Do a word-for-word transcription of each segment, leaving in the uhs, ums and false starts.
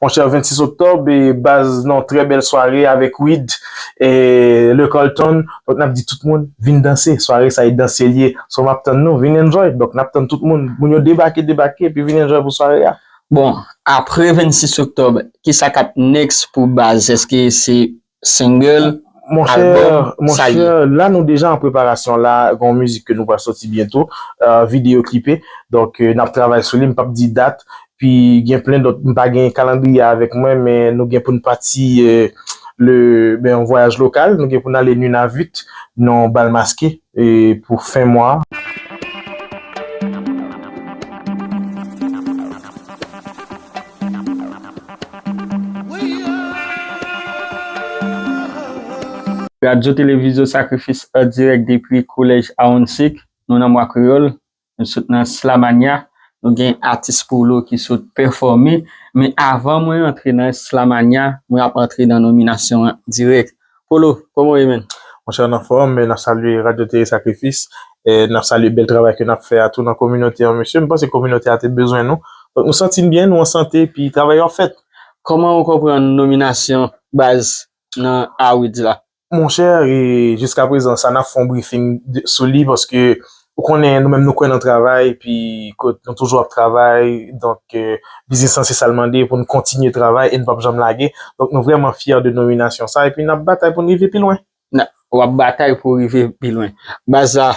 Monchè, vennsis oktòb, e baz nan trè bèl sware avèk Wid e Le Carlton. Donk, n ap di tout moun, vin danse. Sware sa e danse l ye. So, m ap tann nou, vin enjoy. Donk, n ap tann tout moun. Moun yo debake, debake, epi vin enjoy pou sware a. Bon, apre vennsis oktòb, kisa k ap next pou baz? Èske se single, album, sa ye? Monchè, la nou deja an preparasyon la, gen yon mizik ke nou pral sòti byento, euh, videyo klipe. Donk, euh, n ap travay sou li, m p ap di dat, pi gen plen dòt, m pa gen kalandriye avèk mwen, men nou gen pou n pati, euh, le, ben, yon vwayaj lokal, nou gen pou n ale Nunavut, nan bal maske, e pou fen mwa. Radyo Televizyon Sakrifis an dirèk depi Kolèj Awoncik, nou nan mwa kreyòl, nou sot nan Slamania, nou gen atis Polo ki sot pèfòme, men avan mwen antre nan Slamania, mwen ap antre nan nominasyon an dirèk. Polo, kòman w ye, menn? Monchè, n anfòm, men n ap salye Radyo Tele Sakrifis, e n ap salye bèl travay ke n ap fè a tou nan kominote an, mesye. M panse kominote a te bezwen nou. Donk, nou santi n byen, nou an sante, epi travay yo ap fèt. Kòman w konprann nominasyon baz nan Awards la? Monchè, e jiskaprezan, sa n ap fè yon briefing de, sou li, paske ou konnen, nou menm nou kwè nan travay, epi kot nou toujou ap travay, donk, e, biznis lan se sa l mande pou n kontinye travay e n p ap janm lage. Donk, nou vrèman fyè de nominasyon sa, epi n ap batay pou n rive pi lwen. W ap batay pou w rive pi lwen. Baz la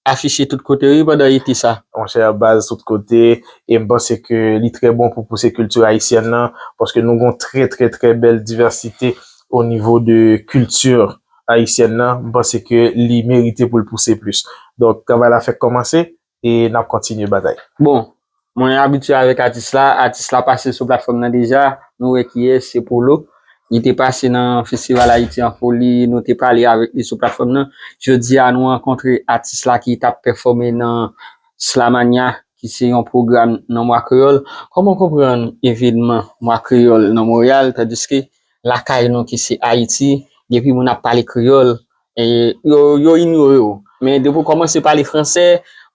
afiche tout kote, wi, pandan ete sa. Monchè, baz tout kote, e m panse ke li trè bon pou pouse kilti ayisyèn nan, paske nou gon trè, trè, trè bèl divèsite o nivo de kilti ayisyèn nan. M panse ke li merite pou l pouse plis. Donk, travay la fèk kòmanse, e n ap kontinye batay. Bon, mwen abitye avèk atis la. Atis la pase sou platfòm nan deja. Nou wè kiyès, se Polo. Li te pase nan Festival Haïti en Folie. Nou te pale avèk li sou platfòm nan. Jodi a, nou rankontre atis la ki t ap pèfòme nan Slamania, ki se yon pwogram nan mwa kreyòl. Kòman w konprann evènman mwa kreyòl nan Monreyal, tandiske lakay nou ki se Ayiti, depi moun ap pale kreyòl, e yo, yo inyore w. Men depi w kòmanse pale fransè,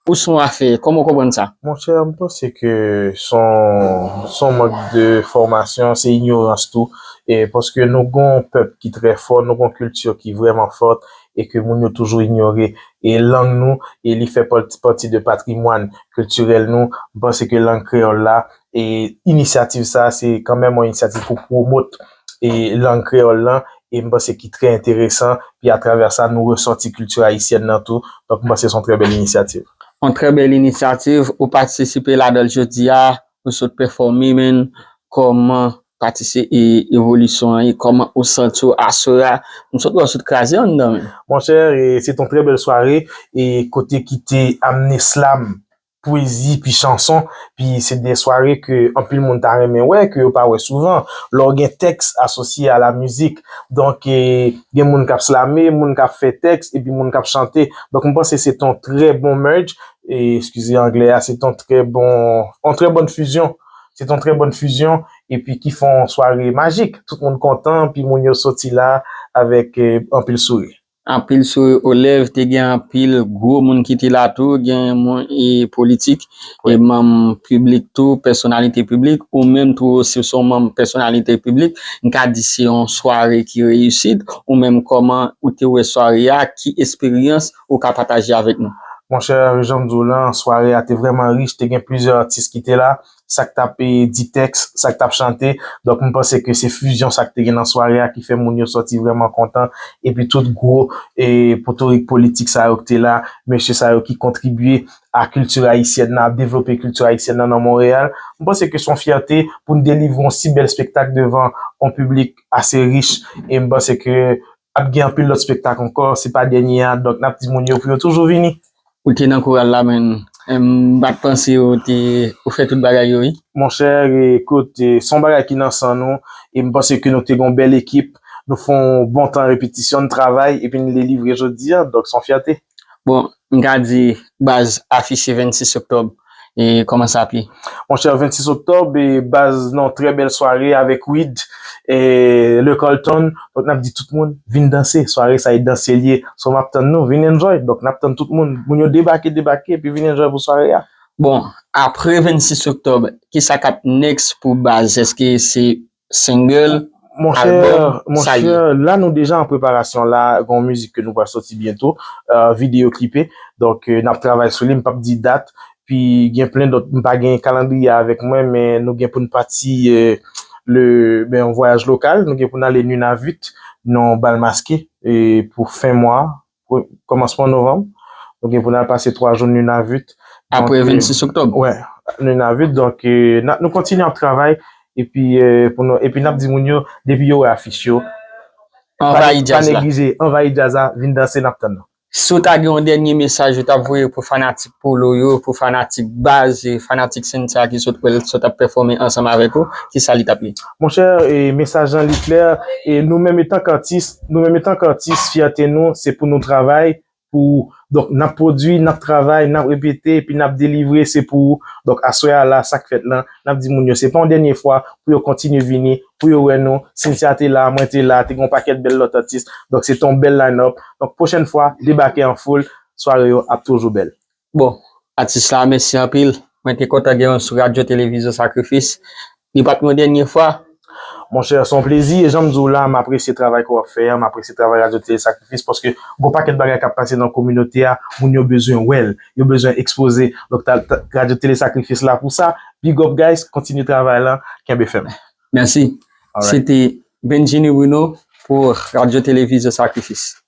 ou se yon afè. Kòman w konprann sa? Monchè, m panse ke se yon, se yon mank de fòmasyon, se inyorans tou. E paske nou gon pèp ki trè fò, nou gon kilti ki vrèman fòt, e ke moun yo toujou inyore. E lang nou, e li fè pati, pati de patrimwàn kiltirèl nou. M panse ke lang kreyòl la, e inisyativ sa, se kanmenm yon inisyativ pou pwomot, e lang kreyòl lan, e m panse ki trè enteresan, pi atravè sa, nou resòti kilti ayisyèn nan tou. Donk, m panse se yon trè bèl inisyativ. Yon trè bèl inisyativ, ou patisipe ladan l jodi a, ou sot pèfòme, men kòman patisipe e evolisyon an ye, kòman ou santi w aswè a? M sot wè w sot kraze anndan, men. Monchè, e, se t yon trè bèl sware, e kote ki te amne slam, pwezi, pi chanson, pi se de sware ke anpil moun ta renmen wè, ke yo pa wè souvan. Lè w gen tèks asosye a la mizik, donk, e, gen moun k ap slame, moun k ap fè tèks, epi moun k ap chante. Donk, m panse se t yon trè bon merge, e, eskize anglè a, se t yon trè bon, yon trè bòn fizyon. Se t yon trè bòn fizyon, epi ki fè yon sware majik. Tout moun kontan, pi moun yo soti la avèk, e, anpil souri. Anpil souri o lèv, te gen anpil gwo moun ki te la tou, gen moun, e, politik, e, manm piblik tou, pèsonalite piblik, ou menm tou, si w se yon manm pèsonalite piblik, m ka di se yon sware ki reyisit, ou menm kòman ou te wè sware a, ki esperyans ou ka pataje avèk nou? Monchè, jan m di w lan, sware a te vrèman rich, te gen plizyè atis ki te la, sa k t ap, e, di tèks, sa k t ap chante. Donk, m panse ke se fizyon sa k te gen nan sware a ki fè moun yo sòti vrèman kontan. Epi tout gwo, e, potorik politik sa yo k te la, mesye sa yo ki kontribye a kilti ayisyèn nan, ap devlope kilti ayisyèn nan nan Monreyal. M panse ke se yon fyète pou n delivre yon si bèl espektak devan yon piblik ase rich. E m panse ke ap gen anpil lòt espektak ankò, se pa dènye a, donk n ap di moun yo pou yo toujou vini. Ou te nan koral la, men, em, m pa t panse ou te, ou fè tout bagay yo, wi. Monchè, e, koute, se yon bagay ki nan san nou, e m panse ke nou te gen yon bèl ekip, nou fè yon bon tan repetisyon, n travay, epi n delivre jodi a, donk se yon fyète. Bon, m ka di, baz afiche vennsis oktòb, e kòman sa ap ye? Monchè, vennsis oktòb, e baz nan yon trè bèl sware avèk Wid e Le Carlton. Donk, n ap di tout moun, vin danse. Sware sa e danse l ye. So, m ap tann nou, vin enjoy. Donk, n ap tann tout moun. Moun yo debake, debake, epi vin enjoy pou sware a. Bon, apre vennsis oktòb, kisa k ap next pou baz? Èske se single, Monchè, album, sa monchè, ye. La nou deja an preparasyon la, gen yon mizik ke nou pral sòti byento, euh, videyo klipe. Donk, euh, n ap travay sou li, m p ap di dat, pi gen plen dòt, m pa gen kalandriye avèk mwen, men nou gen pou n pati euh, le, ben, yon vwayaj lokal, nou gen pou n ale Nunavut, nan Bal Maske, e pou fen mwa, pou- kòmansman novanm. Nou gen pou n al pase twa jou Nunavut. Apre Donk, euh, vennsis oktòb. Wè, Nunavut. Donk, euh, n a- nou kontinye ap travay, epi euh, pou nou, epi n ap di moun yo, depi yo wè afich yo, pa Anvayi ne- pa djaz la. Neglije, anvayi djaz la, vin danse, n ap tann nou. Si w ta gen yon dènye mesaj ou t ap voye pou fanatik Polo yo, pou fanatik baz, e fanatik Cynthia ki sot wè l sot ap pèfòme ansanm avèk ou, ki sa li t ap ye? Monchè, e mesaj lan li klè, e nou menm etan k atis, nou menm etan k atis, fyète nou, se pou nou travay, pou, donk, n ap pwodui, n ap travay, n ap repete, epi n ap delivre, se pou ou. Donk, aswè a la, sa k fèt lan, n ap di moun yo, se pa yon dènye fwa, pou yo kontinye vini, pou yo wè nou, Cynthia te la, mwen te la, te gen yon pakèt bèl lòt atis, donk, se te yon bèl line-up. Donk, pwochèn fwa, debake an foul, sware yo ap toujou bèl. Bon, atis la, mèsi anpil. Mwen te kontan gen w sou Radyo Televizyon Sakrifis. Li p ap yon dènye fwa. Monchè, se yon plezi, e jan m di w la, m apresye travay ke w ap fè a, m apresye travay Radyo Tele Sakrifis, paske gon pakèt bagay k ap pase nan kominote a, moun yo bezwen wè l, yo bezwen ekspoze. Donk, ta- ta- Radyo Tele Sakrifis la pou sa. Big up, guys, kontinye travay lan, kenbe fèm. Mèsi. Alright. Se te Benjini Bruno pou Radyo Televizyon Sakrifis.